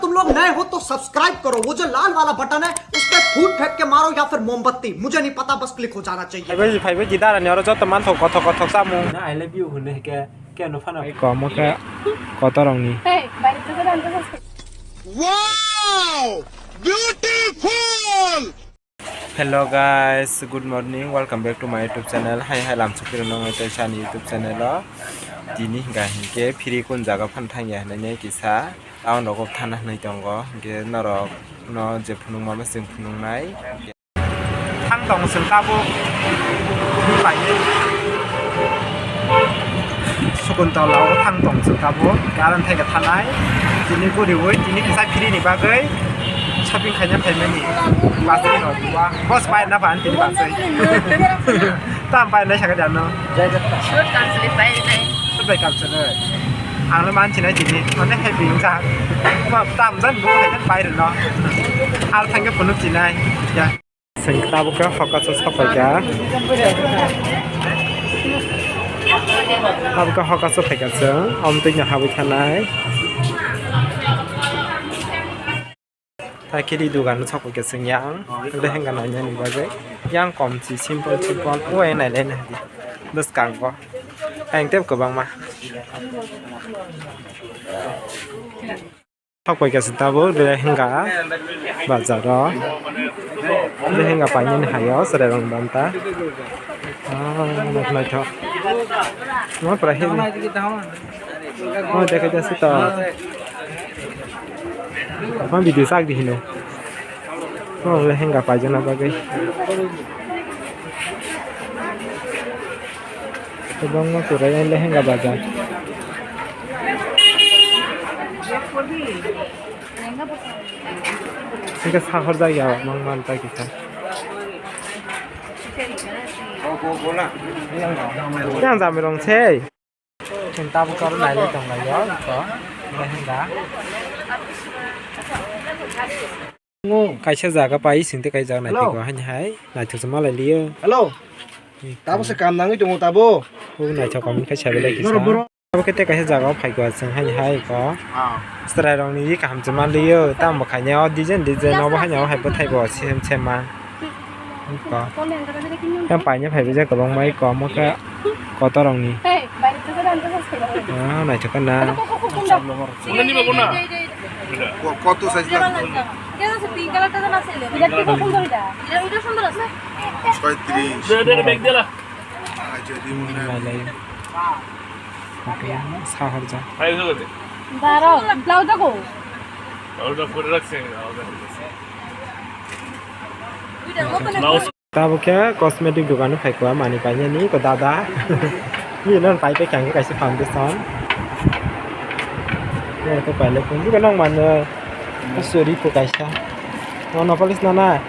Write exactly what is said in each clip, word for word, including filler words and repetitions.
तुम लोग नए हो तो सब्सक्राइब करो, वो जो लाल वाला बटन है उस पे फूट फेंक के मारो या फिर मोमबत्ती, मुझे नहीं पता, बस क्लिक हो जाना चाहिए। Phaibai, phaibai, jidara ni oro joto manthok kothok kothok samung. Na I love you hwnwi hwnkhe keno phano. Ai komo khe kotorongni. Hey, bari to dan to. Wow! Beautiful! Hello guys, good morning, welcome back to my YouTube channel. Hai hai lamsukirok nongoi tei sani YouTube channel o. Tini hingka hinkhe phiri kun jaga phan thangya hinwi kisa. Town rogo thana hinwi tongo, hinkhe norok no je phunukma chwng phunuknai. Thang tong chwng tabuk. Sukuntala o thang tong chwng tabuk. Karon thai khe thanai. Tini guriwi, tini kisa phiri ni bagwi shopping khaina phaimani. Bus ni rok dua. Bus pai na phan tini bus ai. Tam pai na saka jano. Sut kam sili pai nai. Sut bai kam sili. Ang le manchi nai tini. Mane happy wngkha. Tam jan bo hai pai rwno. Al thangke phunuk chinai. Ya. Sing tabuk khe hokaso sok phaikha. Tabuk khe hokaso phaikha chwng. Omtwino habwi thanai. Hakhe ri dugan no sokoi khe chwng yang, lehenga nainani bagwi. Yang komchi simple simple o nailai nai di bwskango. Ang tei kwbangma. Sokoi khe chwng tabuk lehenga bazar o. Lehenga painani hai o chwrai rok banta. Ah, naithok naithok. Ma pura heavy. Oh, dekhai jase to. Ma video sak di hino. Oh, lehenga paijana bagwi. Kwbangma kwrwi lehenga bazar. Hingke sahorjak ya mangman tei kisa. Yang jami rong sei. Chwng tabuk oro nailai tonglaio, iko, lehenga. Kaisa jaga pai singte kaijak naithok hai hai naithok se malai liyo. Hello. Tabuk se kam nangwi tongo tabuk. Hub naithok kam khai sabilai kisa. Tabuk khe tei kaisa jaga o phaikha chwng hai hai iko. Chwrai rokni kaham se manliyo tamo khaina o design design obo haino hai bwthai bo sem sem ma. Iko. Yang paina phaibaijak kwbangma iko, omo khe kotorokni. Ah, naithok khe na. Ko-, কত সাইজ লাগবে? ঠিক আছে, পিঙ্ক কালারটা তো না চাইলে। এটা কি পছন্দ এটা? এটা, এটা সুন্দর আছে। ছয়ত্রিশ। দে, দে, দে, ব্যাগ দে না। আচ্ছা, রিমন না। Nailai. Sahorjak. দাঁড়াও, ব্লাউজটা কো? ব্লাউজটা পরে রাখছে, আলাদা হয়ে গেছে। Blouse Tabuk khe cosmetic dogan o phaikha manwi painani ko dada. Bini no pai paikha hwnkhe kaisa foundation. Eko pailai phone bwkha nang mano suri pho kaisa. No no polish nana.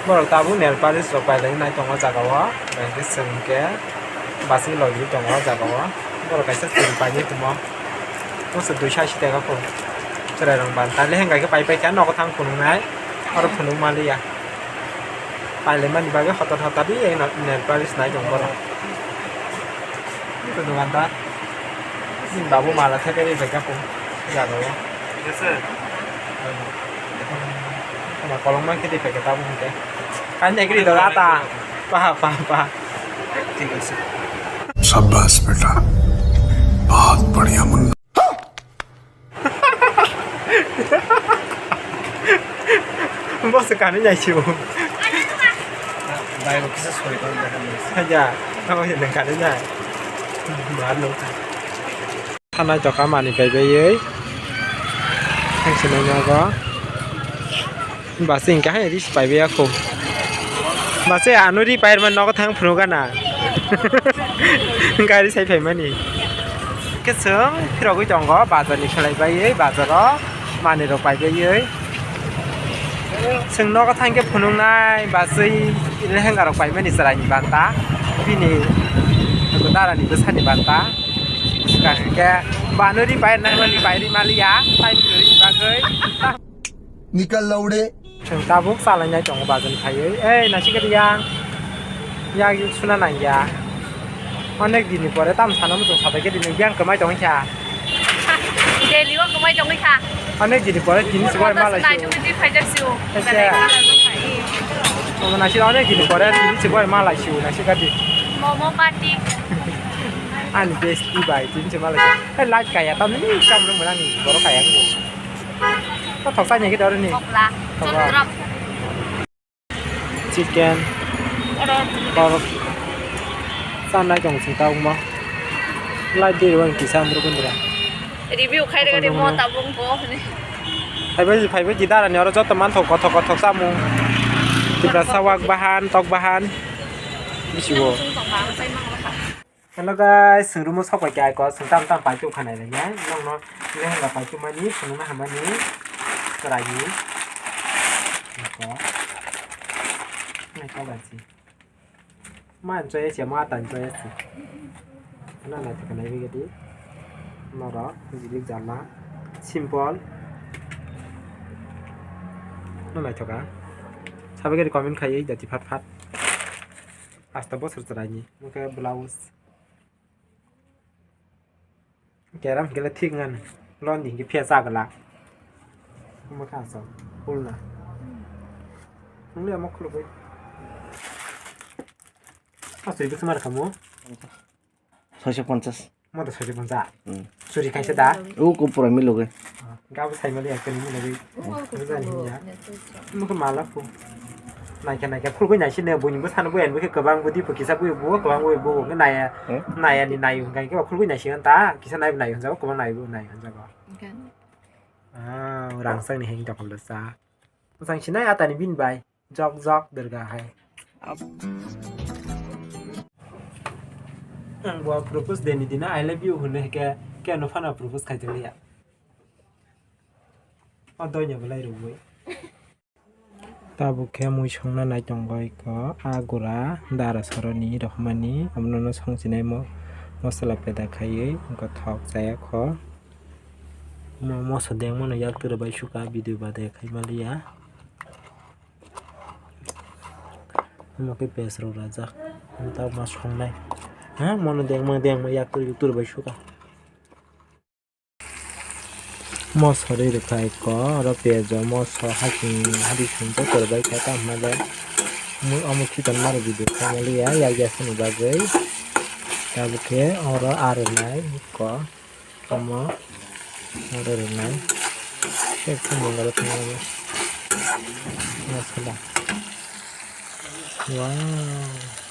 Borok tabuk nail polish rok pailai nai tongo jaga o. Hwnkhe chwng khe bachwi logwi tongo o jaga o. Borok kaisa suri painai tumo. Bwswk duiso ashi taka kho. Chwrai rok ban ta lehenga khe pai paikha nogo thang phunuknai. Oro phunuk maliya. Pailaimani bagwi hotor hotor di nail polish nai tong borok. Ito dukandar. Bini babu mala thepai ri paikha kho jaga o. Ama kolokma khe di paikha tabuk hwnkhe. Kainwi khe ri dora ta. Pa pa pa. शाबाश बेटा, बहुत बढ़िया Munna. Boss kani jai si bo. Bai bo kisa soi ko. Haja, tamo ni kani jai. Mar no. Thanai toka mani pai bai ei. Ang sinai nogo. Basi hingka hai ris paibai ya kho. Basi ano ri pairman nogo thang phunuk gana. Gari sai phaimani. Khe chwng phirogwi tongo bazar ni khlai baiwi bazar o manwi rok pai baiwi. Chwng nogo thang khe phunuknai basi lehenga rok paimani chwrai ni banta. Bini dara ni bwsa ni banta. Hingka hingke banuri pai nangmani pai ri maliya. Time kwrwi ni bagwi. Nikal laude. Chwng tabuk chalainai tongo bazar ni phaiwi. Ei, naisik khe yang. Yak yuk suna nangya. Onek din ni pore tam sana muchung sabai khe din yang kwmai tong kha. Daily o kwmai Chongwi kha. Ane gini pore tini se bai malai. Nai chukwi twi phaijak sio. Ese. Belai kha. Omo nasi ane gini pore tini se bai malai sio nasi kati. Momo party. Ani besti bai tini se malai sio. Hai light kaya tam ni kam rung mana ni boro kaya ni. To thok sa ni ke dor ni. Thokla. Thokla. Chondra. Chicken, pork, chanai tong sing ta omo. Lai de wang kisa amro kundra. Review khai rega mo tabung bo. Phaibai phaibai di dara ni oro joto man thok kothok kothok samung. Tiprasa wak bahan, tok bahan. Bisi bo. Hello guys, swngrumo sok bai kha, swng tam tam paitwk kha nai nai ya. Nokno lehenga paitwk mani, phunukna hamani, chwraini. Nokno, nai kha bai si. Ma enjoy ya si, ma ta enjoy ya si. Ano nai thok nai bigedi. Norok, jilik jala, simple. No nai thoka. Sabai gari comment khai, jati phat phat. Asta bosor chwraini, mokhe blouse. Keram kele thik ngan. Lon di ke phia sa gala. Mo kha so. Pul na. Nung le mo khulu bai. Asoi bikha mar kamo. Soiso ponchas. Mo da soiso ponchas. Hmm. Suri kaisa da. U ko pura milo ge. Gabo saimali ya kani milo ge. Buja ni ya. Mo ko mala ko. Naikha naikha khulgwi naisine buini bwsano buyan bwkhe kwbang bwdwi bo kisa bwi bo kwbang bwi bo hwnkhe naya. Hmm? Naya ni nayu hwnkhe khulgwi naisine ta kisa naibo nayu hwnjago kwbang naibo nayu hwnjago. Hwnkhe? Ah, rangchak ni heng dokol da cha. Bwsang sinai atani bini bai. Jok jok derga hai. Ang bo propose deni dina I love you hwnwi hwnkhe keno phano propose khai tongya. O donya belai rwui. Tabuk khe mui songna nai tongo iko, a gura dara soroni rohormani, omono songchinai mo-, mosola peda khaiwi, wngkha thok chaya kho. Mo-, moso dengmano yak twrwbai suka, video bade khai maliya. Omo khe pes rok rajak, tabuk ma songnai. Ha, mono dengma dengma yak twrwi twrwbai suka. Moso rwi rwkha eko, oro piyaj o moso hasing hadising joto rwbaikha, tamo hwnba le omo khiton maro video khaimaliya, yak yaksani bagwi. Tabukhe oro aro nai eko, omo aro rwnai. Khe khumui oro thangmani. Masala. Wow.